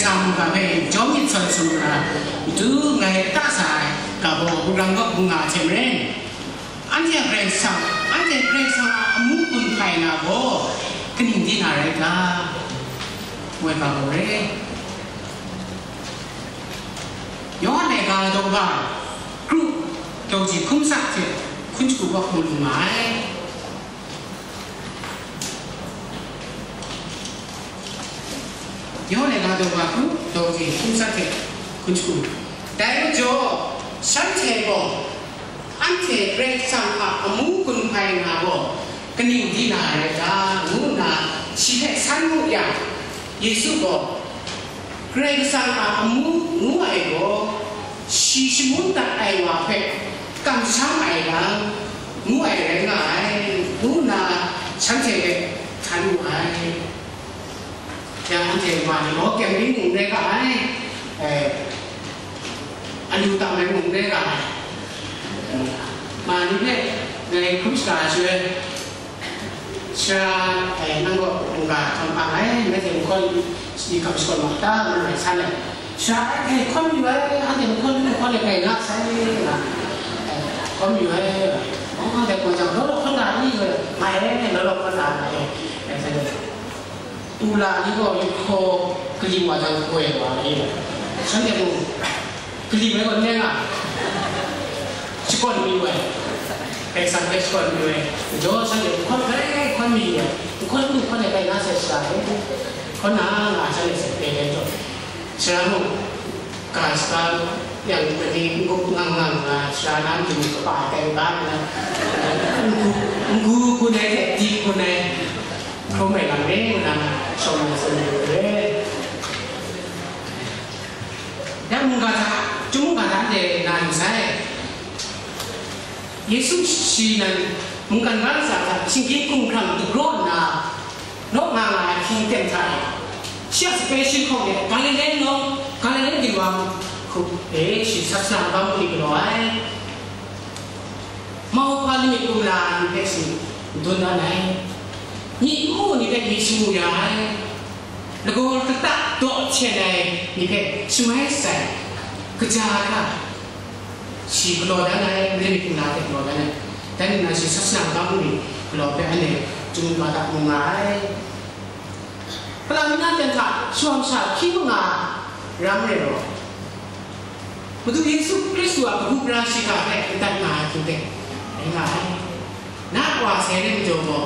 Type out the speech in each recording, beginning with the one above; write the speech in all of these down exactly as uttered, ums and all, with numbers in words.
Kasang mungga hpe jawm myit sawn sum nna, matu ngai ta sa ai ga gaw, wungrang kaw hkungga hte maren, anhte a Karai Kasang, anhte Karai Kasang a amu gun hpai na gaw, kaning di na rai ta? Woi ga gaw re. Yawhan laika daw ga, kru, daw ji hkum sa hte hkun shagu kaw mu lu nga ai. Yawhan laika daw ga, kru, daw ji hkum sa hte hkun shagu. Dai majaw, shanhte gaw, anhte Karai Kasang a amu gun hpai nga gaw, kaning di na rai ta? Ngu nna shi hpe san mu yang, Yesu gaw, Karai Kasang a amu ngu ai gaw, shi shangun dat ai wa hpe kamsham ai lam ngu ai rai nga ai, ngu nna shanhte hpe htan wu ai. Ya, anhte ma ni gaw, camping mung rai ga ai, eh, alu tam ai mung rai ga ai. Ma ni hpe ngai hkrum shaga ai shaloi, sara, eh, nang gaw mungga hkam hpang ai, ngai hte nhkawn ni hkam shakawn ma ta, ngu nna san ai. Sara, eh, hkawn yu ai, anhte nhkawn, nhkawn e bai nga sai, nga, eh, hkawn yu ai, oh, anhte hkawn jang, law law hkawn da ni, nga ai, law law hkawn da, nga ai, eh, sai. Ula ni gaw yawhkaw kalim wa jang, koi wa ai, shanhte mung kalim ai gaw n rai nga, shakawn mi wa ai, Karai Kasang hpe shakawn mi wa ai, majaw shanhte nhkawn grai hkawn mi wa ai, nhkawn, nhkawn e bai nga sai sara, nhkawn na nga shanhte hpe bai rai taw, sara mung, ga shaka yang mani n-gup ngang ngang nga, sara na matu kaba tai ga nna, n-gu, n-gu gun ai hte di gun ai, hkrum ai lam re nna, shawng na tsun ai re. Ya mungga hta, chyum mungga hta anhte na yu sai. Yesu shi nan mungkan ga latsa hta shinggyim hkumhkrang dagraw nna, naw nga nga ai hpyi ten hta e, shi a sape shi hkawng e Galile nawng, Galile ginwang hku e shi sat sara bam ni galaw ai. Mauhpa lamik kumla ni hpe shi dun dan ai. Myi nmu ni hpe mi shamu ya ai. Lagaw lata daw hten ai ni hpe shamai shatsai, kaja hta shi galaw dan ai, lamik kumla hte galaw dan ai. Dan nna shi sat sara bam ni galaw hpe anhte chyum ga da mu nga ai. Hpala mi na ten hta shawng sha hpyi manga ram rai law, Madu Yesu Hkristu a kabu gara shiga hpe n dat nga ai hku hte rai nga ai. Na wa sai re majaw gaw,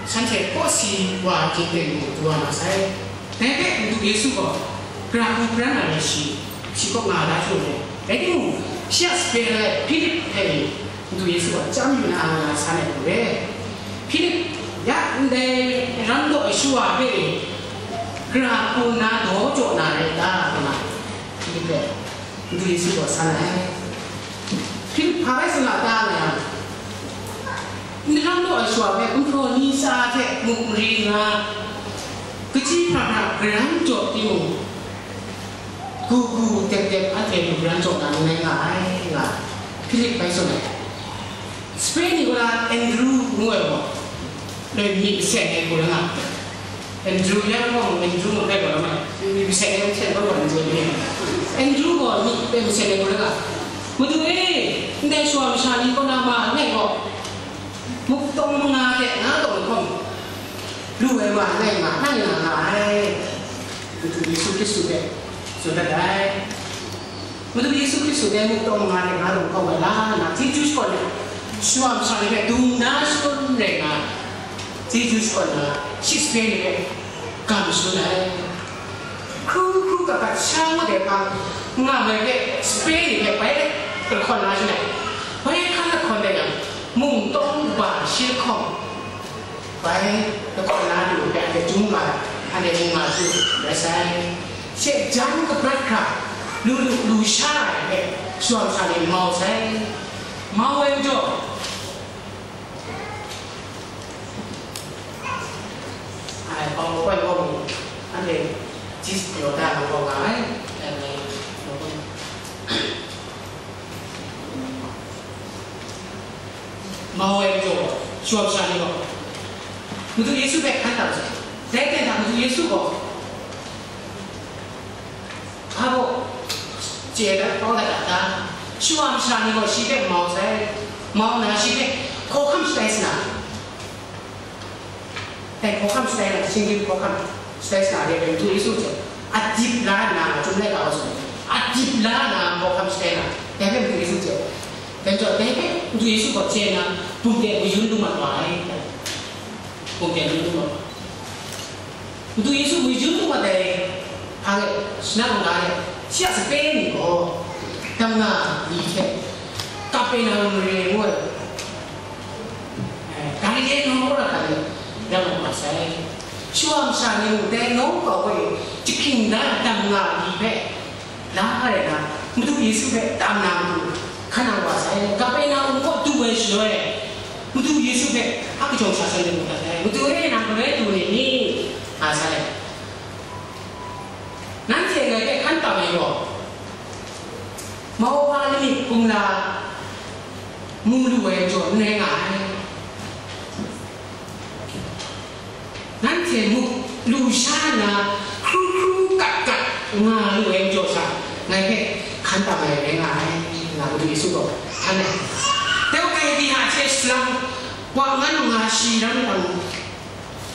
shanhte kawsi wa hkying ten mung du wa na sai. Dai hpe Madu Yesu gaw, gara hku hparan na rai shi, shi kaw nga da hte, rai timung, shi a sape rai Hpilip hpe ni Madu Yesu gaw chyam yu na nga na san ai hku re. Hpilip, ya ndai ram daw ai shawa hpe ni, gara hku nna daw jaw na rai ta, ngu na, Hpilip hpe Madu Yesu gaw san ai. Hpilip hpa rai sa nga ta nga yang, N ram law ai shawa hpe gumhpraw ni tsa hte muk mari nga, kaji hpra hpra garan jaw timung, gu gu dep dep anhte lu garan jaw na n rai nga ai, nga Hpilip bai tsun ai. Sape ni kaw na Andru ngu ai gaw, dai myi masen ai hku rai nga. Andru yan gaw, Andru gaw rai gaw lam ai. Myi masen ai hku rai gaw, Andru ni. Andru gaw myi dai masen ai hku rai nga. Madu e, ndai shawa masha ni kaw na ma langai gaw, muk tawng manga hte nga tawn hkawm, lu ai wa langai nga, nang nga nga ai. Madu Yesu Hkristu hpe tsun dat ai. Madu Yesu Hkristu dai muk tawng manga hte nga tawn hkawm ai la nna, chyeju shakawn ai, shawa masha ni hpe dung na shangun rai nna, chyeju shakawn na, shi sape ni hpe gam shangun ai. Hkru hkru gat gat sha ngut ai hpang nga mai hpe, sape ni hpe bai lahkawn na shangai, bai hkan lahkawn ai yang, mung tawng kaba shi lahkawng, bai lahkawn na lu hpe anhte chyeju nga, anhte mu nga tu rai sai. She jan kabrat hkra, lu lu lu sha ai hpe, shawa masha ni mau sai. Mau ai majaw, ai, hpang hkoi gaw mu, anhte jis galaw da na gaw nga ai, ai, mau ai majaw, shawa masha ni gaw, Madu Yesu hpe hkan dat sai. Dai ten hta Madu Yesu gaw, chye dat, kau dat a ta? Shawa masha ni gaw shi hpe mau sai, mau nna shi hpe hkawhkam shatai sa na, dai hkawhkam shatai na, shinggyim hkawhkam shatai sa na, dai hpe Madu Yesu hte adip la nna, Chyum laika wa sung, adip la nna hkawhkam shatai na, dai hpe Madu Yesu hte, dai majaw, dai hpe Madu Yesu gaw chye nna, bum de mayun lu mat wa ai, bum de mayun lu mat wa. Madu Yesu mayun lu mat ai hpa e, shana mungga e, shi a sape ni gaw, damnga ni hte, Kapernaum mare ngu ai, eh, Galile nawng wora hta e, ram mat wa sai. Shawa masha ni mung dai nawng kau hpe, jahkying da ai damnga ni hpe, la ai na, Madu Yesu hpe tam na matu, hkan nang wa sai, Kapernaum kaw du ai shaloi, Madu Yesu hpe a kajawng sha sha lu dat ai, Madu e, nang galoi du ni ni? Nga sai. Nanhte ngai hpe hkan tam ai gaw, Mawhpa lamik kumla mu lu ai majaw n rai nga ai. Nanhte muk lu sha nna, hkru hkru kat kat nga lu ai majaw sha, ngai hpe hkan tam ai rai nga ai, nga Madu Yesu gaw hkan ai. Dai wa kai di ha hte salang, wa ngan nga shi ram tam,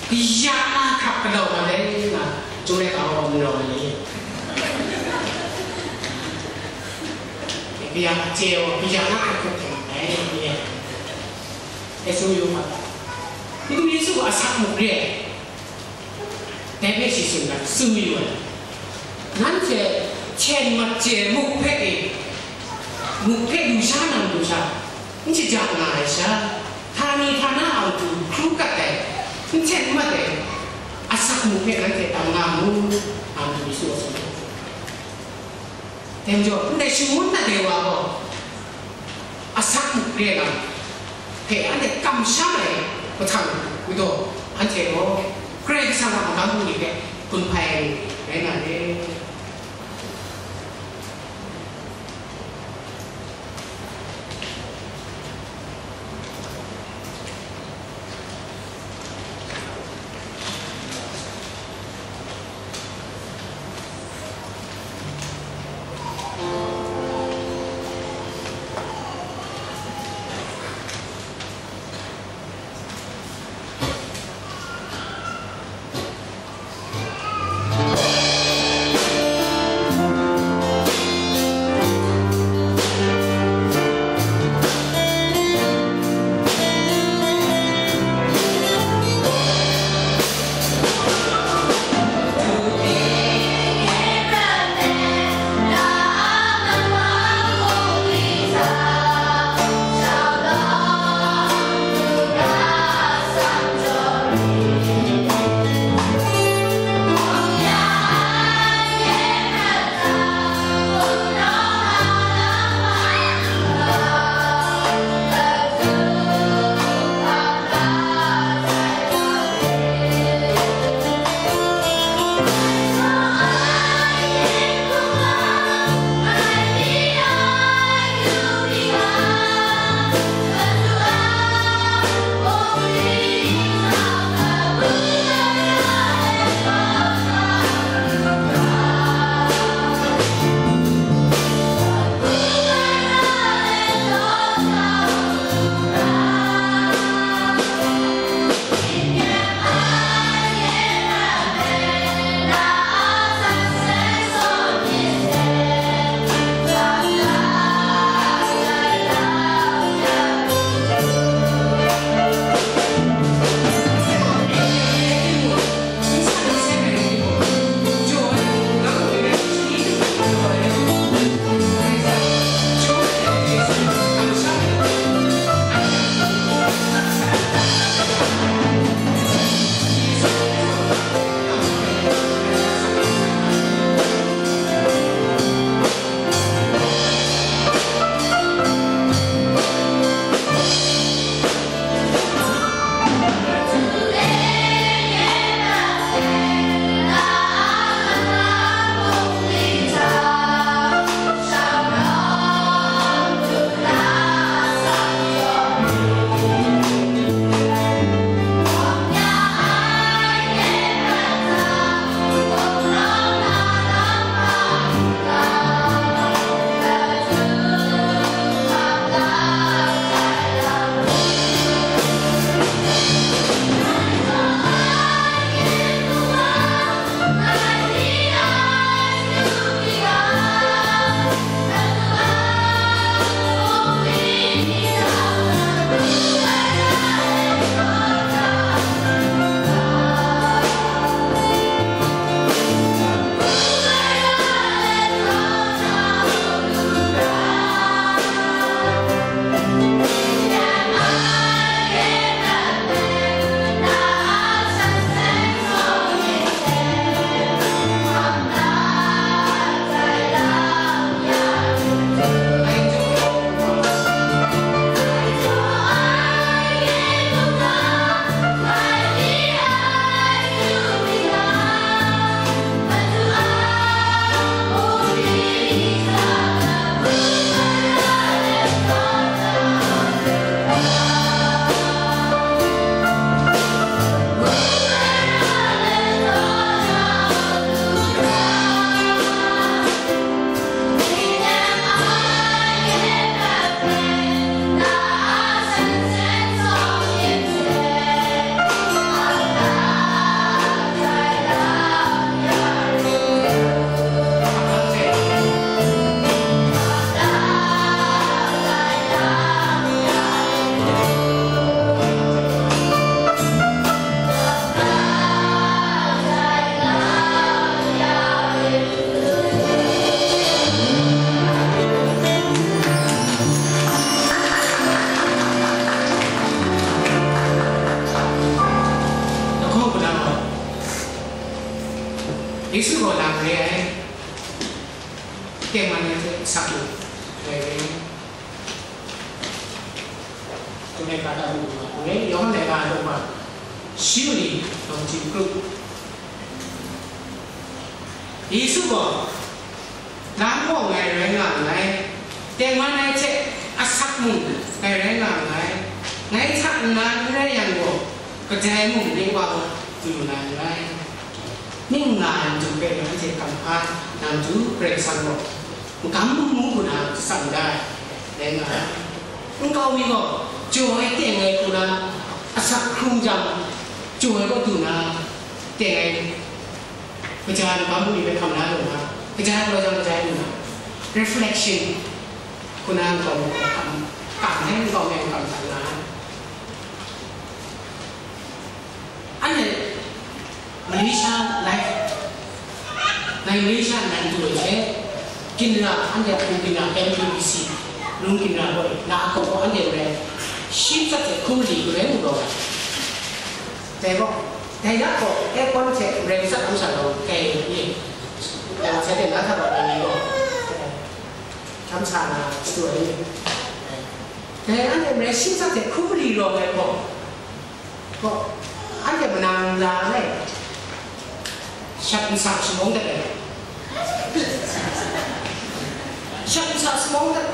kaya na hkrak galaw mat ai, nga Chyum laika wa malau ai ni. Kaya hte wa, kaya na hkrak galaw mat ai, ni. Yesu yu ma ta. Madu Yesu a asak muk re ai. Dai hpe shi tsun dat, tsun mayu ai. Nanhte hten mat chye muk hpe e, muk hpe lu sha na matu sha, n shajang nga ai sha, htani htana a matu hkru kat ai, n hten mat ai, asak muk hpe nanhte tam nga mu, a Madu Yesu a tsun ai. Dai majaw, ndai shangun na de wa gaw, asak muk re ai lam hpe anhte kamsham ai mahtang majaw, anhte gaw Karai Kasang a magam bungli hpe gun hpai ai ni rai nga re. Nang re ai, tengman ai hte sak lu, ngai re ai. Tun ai ga ta mu lu nga, ngai yawng ai ga ta ma, shi u ni, dawng chyu kru. Yesu gaw, Nang gaw ngai rai nga nngai, tengman ai hte asak mung ngai rai nga nngai, ngai hta nna n rai yang gaw, kadai mung ning wa du na n rai. Ning nga ai matu hpe anhte kamhpa nang du Karai Kasang gaw, n kam n mu hku na tsang da ai, rai nga ai. Nkau mi gaw, jaw ai teng ai hku na, asak hkrung jang, jaw ai kaw du na, teng ai. Kaja ai lagaw mi hpe hkam la lu na, kaja ai lagaw jang kaja ai lu na, reflection, hku na nkau mi hpe hkam, kam ai nkau mi hpe hkam la na. Anhte Malaysia life, ngai Malaysia nan du ai hte, ginra, anhte a hpung ginra M P B C, rung ginra gaw, na a gaw gaw anhte rai, shi tsat hte hkun mali galoi mu gaw ai. Dai gaw, dai na gaw, aircon hte rai matsat amsa gaw, kai ni, dai wa sai de na hta gaw, ni gaw, htam sa na, shadu ai ni. Dai anhte rai shi tsat hte hkun mali rawng ai gaw, Gaw, anhte manang la ai, shat nsa shamawng dat ai, shat nsa shamawng dat,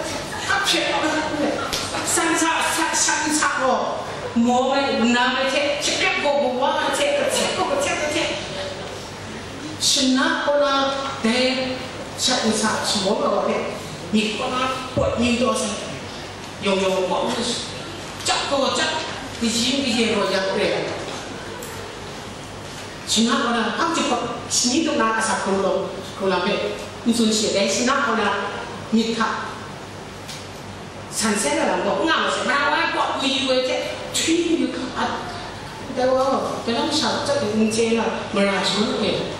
hkap hpret, san sa, sat, shat nsa gaw, mawng ai, manang ai hte, shakrep gaw, kawa ai hte, kahtet gaw, kahtet ai hte, shana kaw na, dai shat nsa shamawng ai wa hpe, myit kaw na, pawt mi taw sai. Yawng yawng wa u, chyap gaw chyap, kaji kaye gaw yak re ai. Shana kaw na, hkam chyip hkawt, shani tup na asak hkrung lam, hkrung lam hpe n tsun shi ai, dai shana kaw na myit hta san sai na lam gaw, n nga ma sai, mara wa ai pawt mayu ai hte, htwi mayu, a, dai wa gaw, dai lam sha chyap n chye na, mara shangun hpe.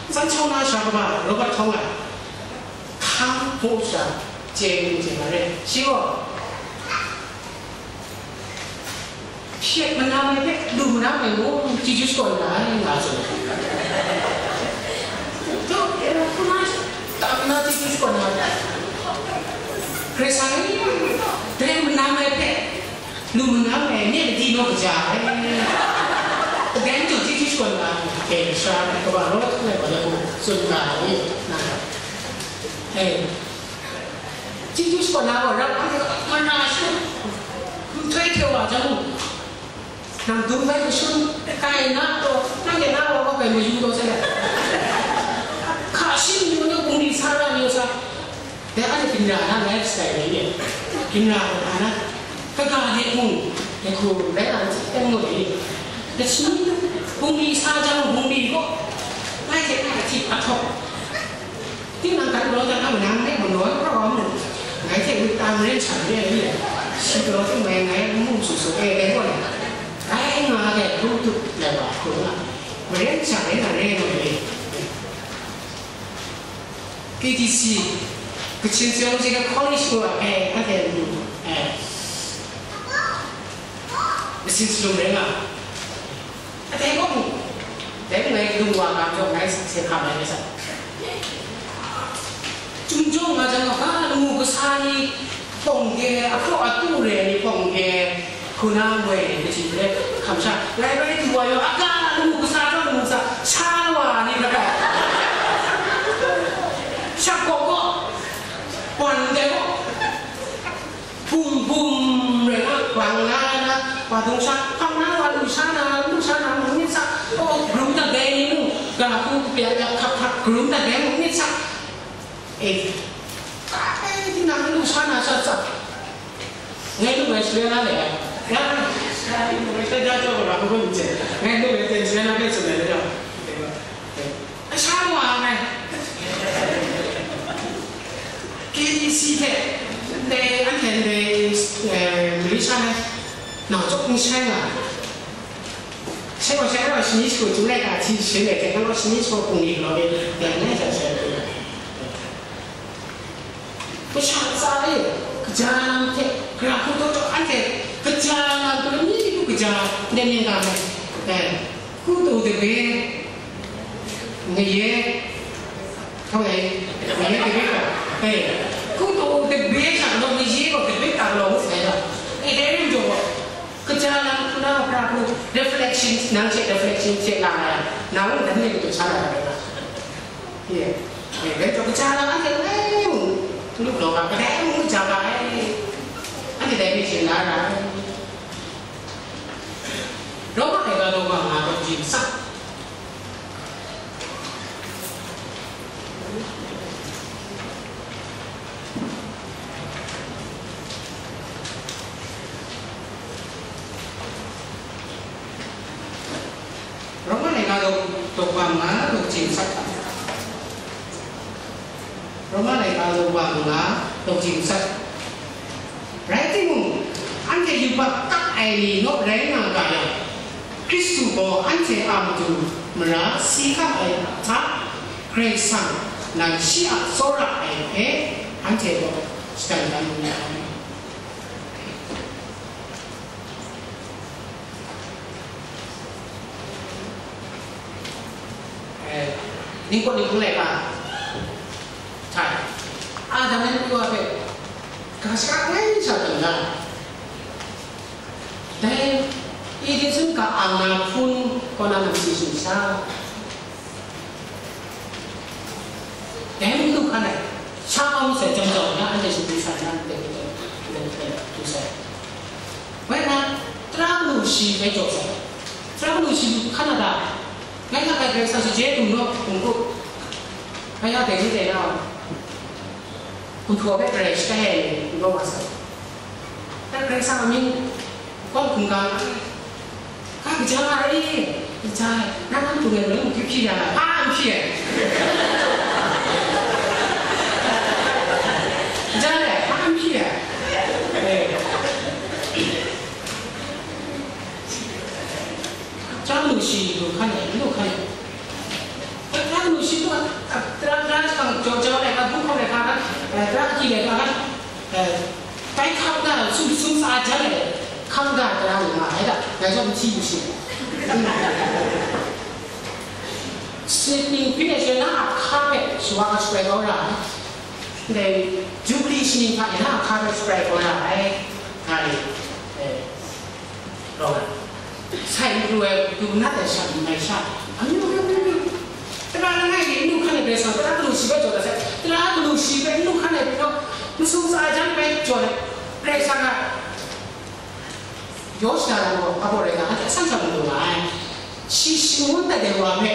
San chyaw na sha kaba Robert Htung a, hkang hpu sha chye ning chye na re. Shi gaw, hpyet manam ai hpe lu manam ai mung chyeju shakawn na ai, nga tsun ai. Hpyet manam ai hpe lu manam ai hpe Lu manam ai, nye ladi naw kaja ai. Dai majaw, chyeju shakawn na, e, sha, kaba rawt ai wa lamu tsun ga ai, na. E, chyeju shakawn na gaw, rap ai, mana shu, nhtoi hte wa jang, nang dum bai kashun, kai na taw, nang de na wa gaw bai mayu taw sai. Hka shi mayu ni, bungli sa ra ni sa. Dai anhte ginra na lifestyle ni e, ginra na na, kaga de mung, dai hku rai na nsi teng mu ni, dai shi ni, bungli sa jang bungli gaw, ngai hte ngai hti a htawk. Tinang kan galaw dan a manang ne, manaw ai hkra wa mu, ngai hte wit tam ren sha re ai ni e, shi galaw ting mai ngai mu su su e, dai gaw na, dai nga dai hkrum tup lai wa hkrum nga, maren sha re na re nga re. K T C, Kachin Theological College mung a, eh, anhte, eh, masin shalum rai nga. Atai gaw, dai mung ngai lung wa ga jaw ngai se hkam ai sa. Chyum jaw nga jang, ga lamu kasa ni, Hpawng de, ahpraw atu re ai ni hpawng de, hkuna moi ni kaji hte hkam sha, rai rai du wa yaw, aga lamu kasa taw lamu sa, sha wa ni rai, sha gaw gaw, wan de gaw, bum bum rai na, bang la na, wa dong sha, hpang na wa lu sha na, lu sha na, mu myit sa, oh, grum dat dai ni mu, ga hku kpyak yak hkap hkap, grum dat dai mu myit sa. E, e, tinang nu sa na sa sa. Ngai nu ngai sila na le. Ya, ya, ngai sila na le. Ngai nu ngai sila na le. Sa wa ngai. K B C hte, dai, anhte dai, eh, Malaysia na, nang cawk n shai nga. Shai wa shai wa shani shagu chyum rai ga hti shin ai hte, nang gaw shani shagu hpung ni galaw e, ya ngai hta shai ai. Masha ntsa e, kaja lam hte, gara hku taw taw anhte, kaja lam hku ni hku kaja, ndai myit ga mai, eh, hku taw de be, Ngaye, hkawhpe, ngaye kabit ga, e, hku taw kabit hta galaw, ngaye gaw kabit hta galaw ngu sai ga, e, dai rim jaw gaw, kaja lam hku na hkra hku, reflection, nang hte reflection hte nga ai, nang mung dan ni matu sa na ra ai ga. Ye, e, dai jaw kaja lam anhte langai mung, lu galaw ga, kadai mung ja ga ai, anhte dai hpe hte na ra ai. Roma laika daw wa nga daw kaji masak. Roma laika daw, daw wa nga daw kaji masak. Roma laika daw wa nga daw kaji masak. Rai timung, anhte yubak kap ai ni naw rai nga ga yang, Hkristu gaw anhte a matu mara si hkam ai hta, Karai Kasang nan shi a tsawra ai hpe anhte gaw shadan dan mu ai. Eh, ningkaw ninghpung laika hta e, Adam e Ewa hpe ga shaka langai mi sha tawn da. Dai Eden sun ga ang na hpun kaw na nang si shing sha. Dai mung nu hkan ai, sha kau masai jam jau na, anhte shingkung sha na, anhte hpe, anhte hpe du sai. Rai nna, tara kanu shi bai jaw sai. Tara kanu shi hkan na ta? Ngai hta kai Karai Kasang shaje dum naw, dum kru. Ngai hta dai ni dai na, gumhpraw hpe garai shatai ai ni, dum naw wa sai. Dai Karai Kasang a mying, Kaw hkungga, ga kaja ai, kaja ai, nang a matu ngai gaw hpyi hpyi ya, hpa n hpyi ai. Kaja ai, hpa n hpyi ai. Eh. Chyam lu shi lu hkan ai, lu hkan ai. Tara kanu shi hku, tara, tara shang jau jau ai hka, bu hkawm ai hka, eh, tara ahkyi ai hka, eh, bai hkap na, sum, sum tsa jan ai, hkang ga tara ni nga ai da, ngai zawn n hti lu shi. Singning hpyi ai she na a hka hpe shawa a shabrai kau ra ai. Ndai Jubili shaning hta e na a hka hpe shabrai kau ra ai, nga ni, eh, Rawng ai. Sai n pru ai, du nat ai sha, n mai sha, amyu myu myu myu. Tara langai mi n lu hkan ai Karai Kasang, tara kanu shi bai jaw dat sai, tara kanu shi bai n lu hkan ai pyi naw, masum tsa jan bai jaw ai Karai Kasang a, yaw shada lam gaw, a baw rai nga, anhte asan sha mu lu nga ai. Shi shangun dat ai wa hpe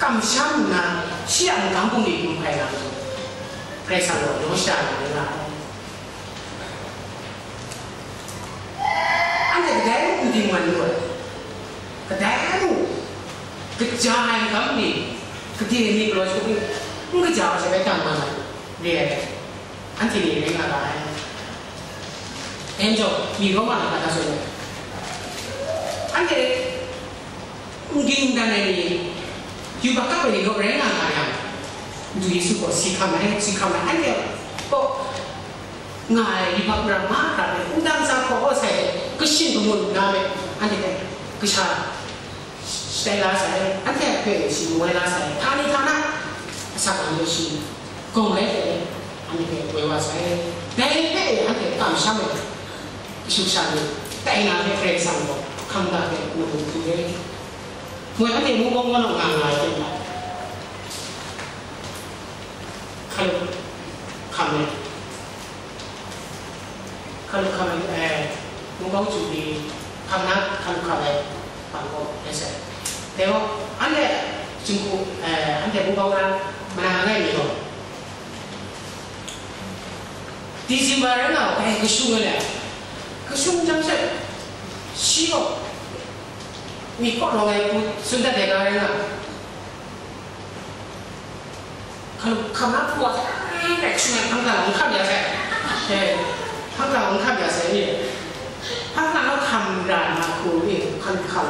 kamsham nna, shi a mungkan bungli hkum hkai nga, Karai Kasang gaw yaw shada lu nga ai. Anhte kadai mung n dingman lu ai, kadai mung kaja ai kam ni, gade ni galaw shut ni, n kaja ai hte bai tang nga ai, re ai, anhte ni rai nga ga ai. Dai majaw, myi Roma ni hpa ta tsun ai? Anhte N ging dan ai ni, yubak kap ai ni gaw rai nga nga yang, Madu Yesu gaw si hkam ai, si hkam ai, anhte kaw nga ai yubak mara mahkra hpe wudang sa hkaw sai, kashin kamun na hpe anhte hpe kasha shatai la sai, anhte hpe shi woi la sai, htani htana asak ai ni shi gawng rai hte, anhte hpe woi wa sai, dai hpe anhte kamsham ai kashu kasha ni tai na hpe Karai Kasang gaw hkam da hpe mu lu hku re. Moi anhte mung bawng kanaw nga nga ai hte maren, hkalup hkam ai, hkalup hkam ai, eh, mung bawng chyu di hkam na, hkalup hkam ai hpang gaw rai sai. Dai gaw, anhte jinghku, eh, anhte mung bawng na mana langai mi gaw, December rai nga, dai kashung ai le, kashung jang she, shi gaw, myit kaw rawng ai hku tsun dat ai ga rai nga, hkalup hkam na hku wa, eh, dai kashung ai hpang ga n hkam ya sai, eh, hpang ga n hkam ya sai ni, hpang ga n hkam ra na hku ni, hkalup hkam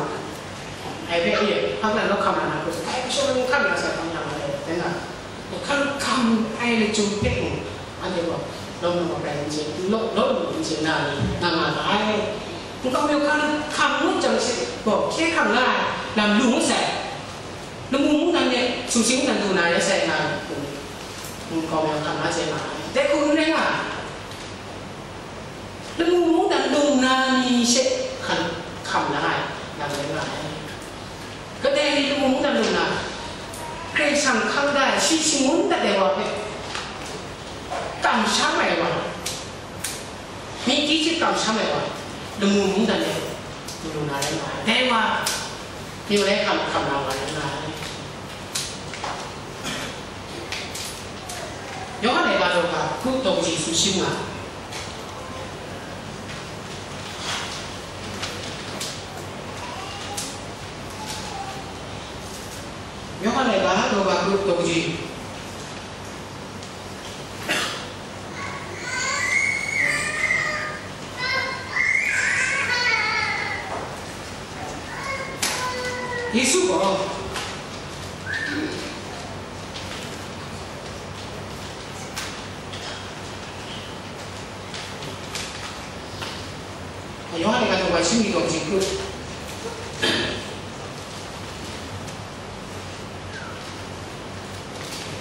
ai hpe ni, hpang ga n hkam ra na hku, dai kashung ai n hkam ya sai, hpang ga n hkam ya sai, dai nga. Hkan hkam ai lachyum hpe mung, anhte gaw lawm lawm ai n chye, law law lu n chye na ni, nga nga ga ai. Nkau mi hkan hkam ngut jang she gaw, hkye hkrang la ai lam lu ngut sai. Sumsing mungdan lu na rai sai nga, mm, mm, kau yang hkam na chye nga ai. Dai hku n rai nga ai. Lamu mungdan lu na ni she hkan hkam na ai, nang rai nga ai. Kadai ni lamu mungdan lu na, Karai Kasang hkang da ai, shi shangun dat ai wa hpe kamsham ai wa, Myi kyi hte kamsham ai wa, lamu mungdan e lu na rai nga ai. Dai wa, myu lai hkam hkam na wa rai nga ai. Yawhan ai ga daw ga, kru daw kaji sumsing nga ai. Yawhan ai ga daw ga, kru daw kaji. Yesu gaw, Yawhan e ga daw ga, shi myi daw kaji kru.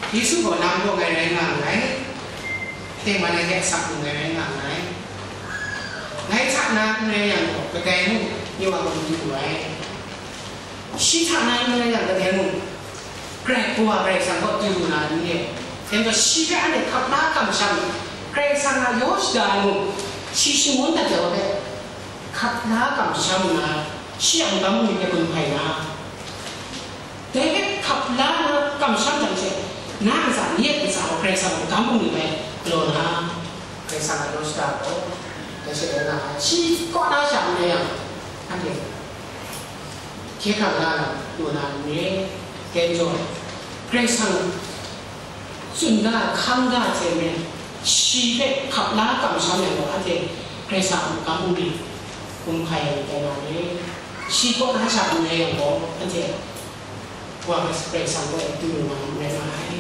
Yesu gaw, nang gaw ngai rai nga nngai, tengman ai hte asak lu ngai rai nga nngai. Ngai hta na n rai yang gaw, kadai mung, nye wa gaw n du ai. Shi hta na n rai yang, kadai mung, Karai Kawa Karai Kasang gaw du lu na n re. Dai majaw, shi hpe anhte hkap la kamsham, Karai Kasang a yaw shada ai mung, shi shangun dat ai wa hpe hkap la kamsham nna, shi a magam bungli hpe gun hpai na, dai hpe hkap la na kamsham jang she, na ntsa, nye ntsa gaw Karai Kasang a magam bungli hpe galaw na, Karai Kasang a yaw shada gaw, dai she rai nga ai. Shi kaw na sha n rai yang, anhte hkye hkrang la na, lu na n re. Dai majaw, Karai Kasang tsun da, hkang da hte maren, shi hpe hkap la kamsham yang gaw, anhte Karai Kasang a magam bungli gun hpai ai tai na re. Shi kaw na sha n rai yang gaw, anhte Wa Karai Kasang gaw du lu na n rai nga ai.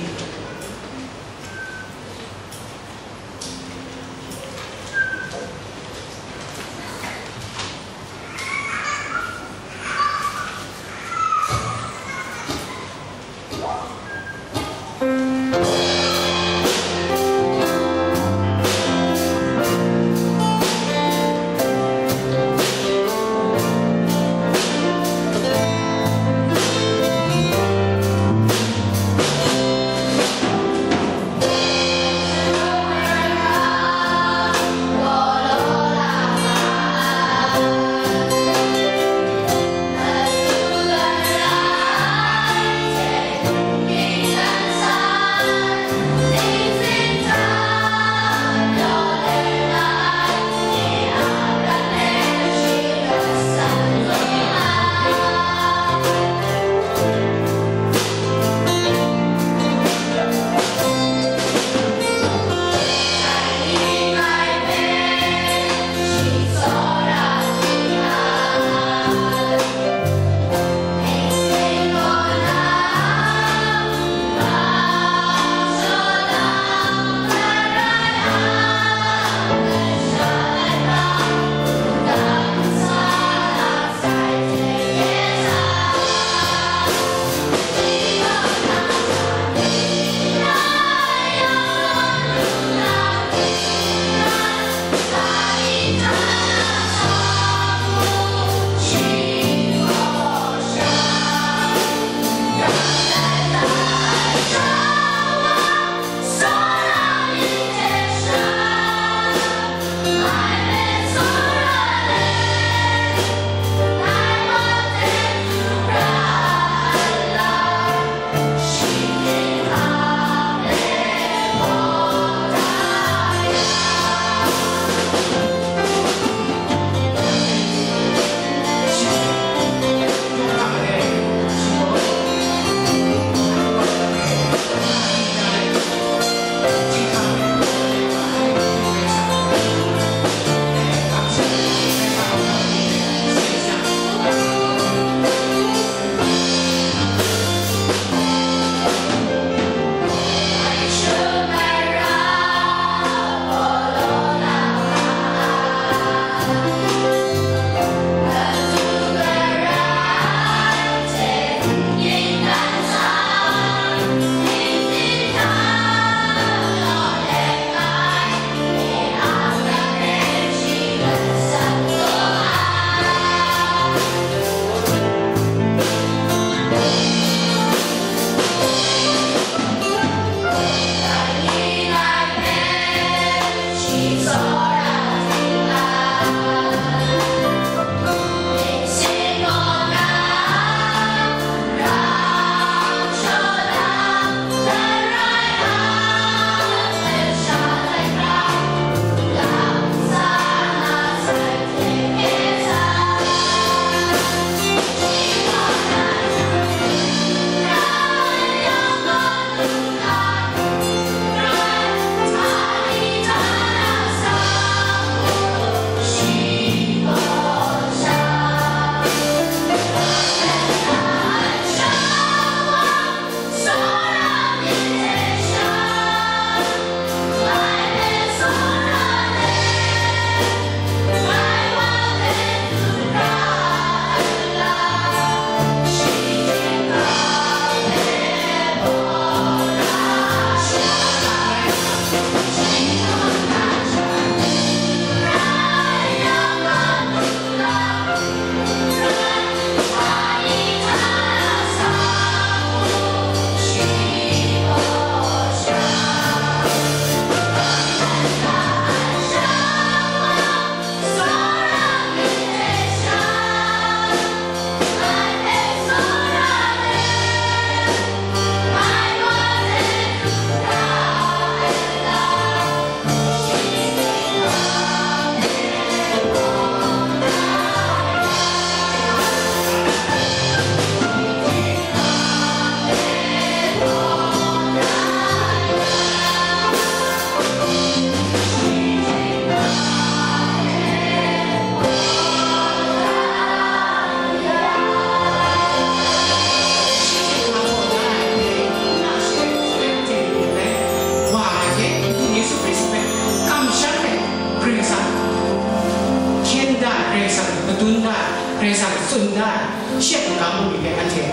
tsun da ai, shi a hkungga bungli hpe anhte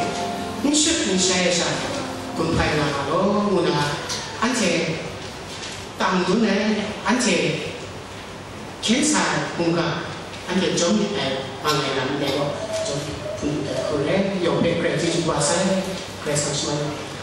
n shut n shai ai sha, gun hpai nga nga law, ngu na, anhte tang dun ai, anhte hkyen sa ai hkungga, anhte jawm myit ai, mang ai lam ndai gaw, jawm myit hkungga hku rai, yawng hpe Karai chyeju wa sai, Karai Kasang shaman ai.